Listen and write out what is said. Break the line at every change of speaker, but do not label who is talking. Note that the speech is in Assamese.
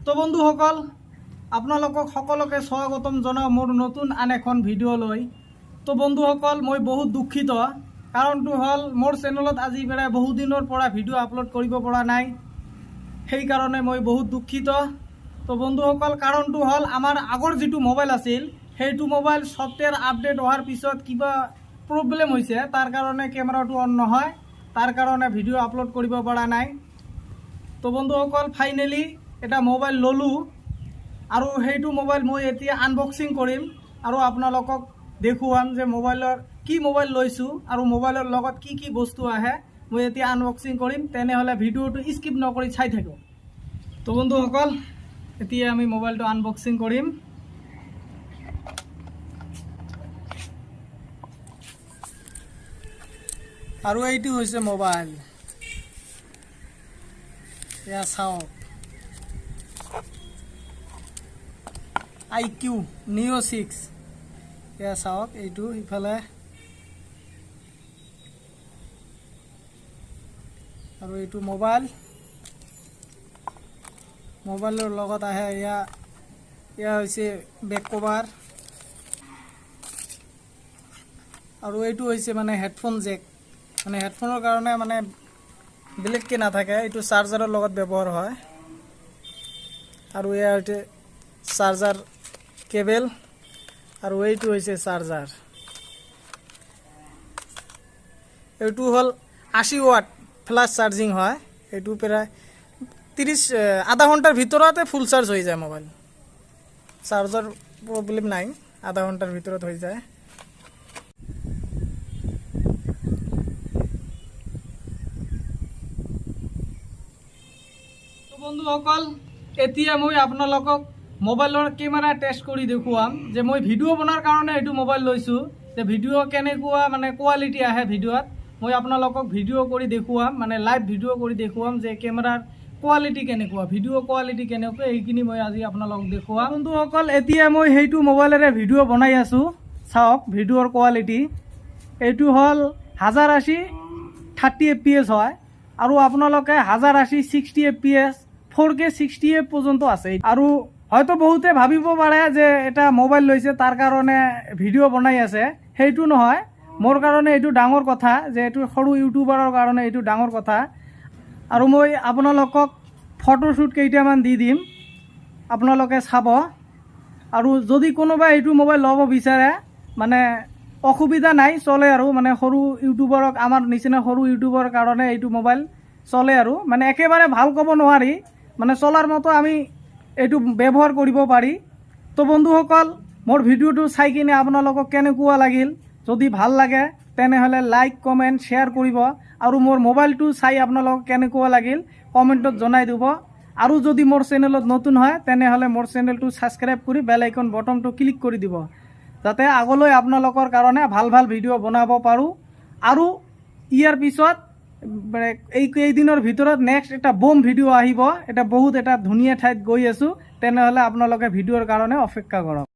তো বন্ধুসকল, আপোনালোকক সকলোকে স্বাগতম জনাওঁ মোৰ নতুন আন এখন ভিডিঅ'লৈ। তো বন্ধুসকল, মই বহুত দুখিত। কাৰণটো হ'ল মোৰ চেনেলত আজি প্ৰায় বহুদিনৰ পৰা ভিডিঅ' আপলোড কৰিব পৰা নাই, সেইকাৰণে মই বহুত দুখিত। তো বন্ধুসকল, কাৰণটো হ'ল আমাৰ আগৰ যিটো মোবাইল আছিল, সেইটো মোবাইল ছফ্টৱেৰ আপডেট হোৱাৰ পিছত কিবা প্ৰব্লেম হৈছে। তাৰ কাৰণে কেমেৰাটো অন নহয়, তাৰ কাৰণে ভিডিঅ' আপলোড কৰিব পৰা নাই। তো বন্ধুসকল, ফাইনেলি এটা মোবাইল ল'লোঁ আৰু সেইটো মোবাইল মই এতিয়া আনবক্সিং কৰিম আৰু আপোনালোকক দেখুৱাম যে মোবাইলৰ কি মোবাইল লৈছোঁ আৰু মোবাইলৰ লগত কি কি বস্তু আহে। মই এতিয়া আনবক্সিং কৰিম, তেনেহ'লে ভিডিঅ'টো স্কিপ নকৰি চাই থাকক। তো বন্ধুসকল, এতিয়া আমি মোবাইলটো আনবক্সিং কৰিম। আৰু এইটো হৈছে মোবাইল, এয়া চাওক, আই কিউ নিঅ' 6। এয়া চাওক, এইটো ইফালে আৰু এইটো মোবাইল। মোবাইলৰ লগত আহে এয়া হৈছে বেক কভাৰ আৰু এইটো হৈছে মানে হেডফোন জেক, মানে হেডফোনৰ কাৰণে মানে বেলেগকৈ নাথাকে, এইটো চাৰ্জাৰৰ লগত ব্যৱহাৰ হয়। আৰু এয়া হৈছে চাৰ্জাৰ কেবেল আৰু এইটো হৈছে চাৰ্জাৰ। এইটো হ'ল 80 ৱাট ফ্লাছ চাৰ্জিং হয়। এইটো প্ৰায় 30 আধা ঘণ্টাৰ ভিতৰতে ফুল চাৰ্জ হৈ যায়। মোবাইল চাৰ্জৰ প্ৰব্লেম নাই, আধা ঘণ্টাৰ ভিতৰত হৈ যায়। তো বন্ধুসকল, এতিয়া মই আপোনালোকক মোবাইলৰ কেমেৰা টেষ্ট কৰি দেখুৱাম যে মই ভিডিঅ' বনোৱাৰ কাৰণে এইটো মোবাইল লৈছোঁ, যে ভিডিঅ' কেনেকুৱা মানে কোৱালিটি আহে ভিডিঅ'ত। মই আপোনালোকক ভিডিঅ' কৰি দেখুৱাম, মানে লাইভ ভিডিঅ' কৰি দেখুৱাম যে কেমেৰাৰ কোৱালিটি কেনেকুৱা, ভিডিঅ' কোৱালিটি কেনেকুৱা, এইখিনি মই আজি আপোনালোকক দেখুৱাম। বন্ধুসকল, এতিয়া মই সেইটো মোবাইলেৰে ভিডিঅ' বনাই আছোঁ। চাওক ভিডিঅ'ৰ কোৱালিটি। এইটো হ'ল 1080 30 FPS হয় আৰু আপোনালোকে 1080 60 FPS, 4K 60 F পৰ্যন্ত আছে। আৰু হয়তো বহুতে ভাবিব পাৰে যে এটা মোবাইল লৈছে, তাৰ কাৰণে ভিডিঅ' বনাই আছে। সেইটো নহয়, মোৰ কাৰণে এইটো ডাঙৰ কথা যে এইটো সৰু ইউটিউবাৰৰ কাৰণে এইটো ডাঙৰ কথা। আৰু মই আপোনালোকক ফটোশ্বুট কেইটামান দি দিম, আপোনালোকে চাব। আৰু যদি কোনোবাই এইটো মোবাইল ল'ব বিচাৰে, মানে অসুবিধা নাই, চলে। আৰু মানে সৰু ইউটিউবাৰক, আমাৰ নিচিনা সৰু ইউটিউবাৰৰ কাৰণে এইটো মোবাইল চলে। আৰু মানে একেবাৰে ভাল ক'ব নোৱাৰি, মানে চলাৰ মতো আমি এইটো ব্যৱহাৰ কৰিব পাৰি। তো বন্ধুসকল, মোৰ ভিডিঅ'টো চাই কিনে আপোনালোকক কেনেকুৱা লাগিল? যদি ভাল লাগে, তেনেহ'লে লাইক, কমেণ্ট, শ্বেয়াৰ কৰিব। আৰু মোৰ মোবাইলটো চাই আপোনালোকক কেনেকুৱা লাগিল কমেণ্টত জনাই দিব। আৰু যদি মোৰ চেনেলত নতুন হয়, তেনেহ'লে মোৰ চেনেলটো ছাবস্ক্ৰাইব কৰি বেল আইকন বটনটো ক্লিক কৰি দিব, যাতে আগলৈ আপোনালোকৰ কাৰণে ভাল ভাল ভিডিঅ' বনাব পাৰোঁ। আৰু ইয়াৰ পিছত মানে এই কেইদিনৰ ভিতৰত নেক্সট এটা বম ভিডিঅ' আহিব। এটা বহুত এটা ধুনীয়া ঠাইত গৈ আছোঁ। তেনেহ'লে আপোনালোকে ভিডিঅ'ৰ কাৰণে অপেক্ষা কৰক।